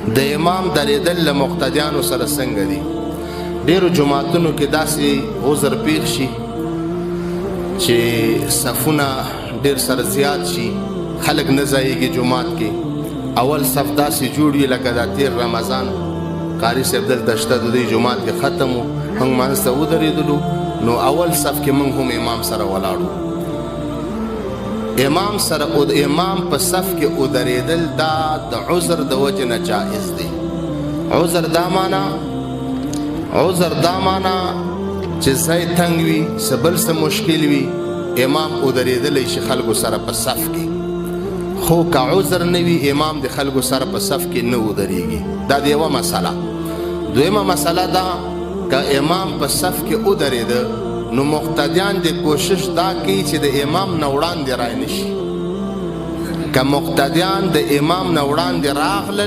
د امام درېدل له مقتدیانو سره څنګه دي؟ ډیرو جماعتونو کې داسې عذر پیښ شي چې صفونه ډیر سره زیات شي، خلک نه ځایږي جماعت کې. اول صف داسې جوړ وي لکه دا تیر رمضان قاري صاحب دلته شته، د دې جماعت کې ختم و، موږ منځ ته ودرېدلو، نو اول صف کې موږ هم امام سره ولاړو. امام سره او د امام په صف کې ودرېدل دا د عذر د وجې نه جائز دی. عذر دا معنا، عذر دا معنا چې ځای تنګ وي، څه بل څه مشکل وي، امام ودرېدلی شي خلکو سره په صف کې. خو که عذر نه وي، امام د خلکو سره په صف کې نه ودرېږي. دا د یوه مسله. دویمه مسله دا، که امام په صف کې ودرېده نو مقتدیان د کوشش دا کوي چې د امام نه وړاندې رای نشي. که مقتدیان د امام نه وړاندې راغلل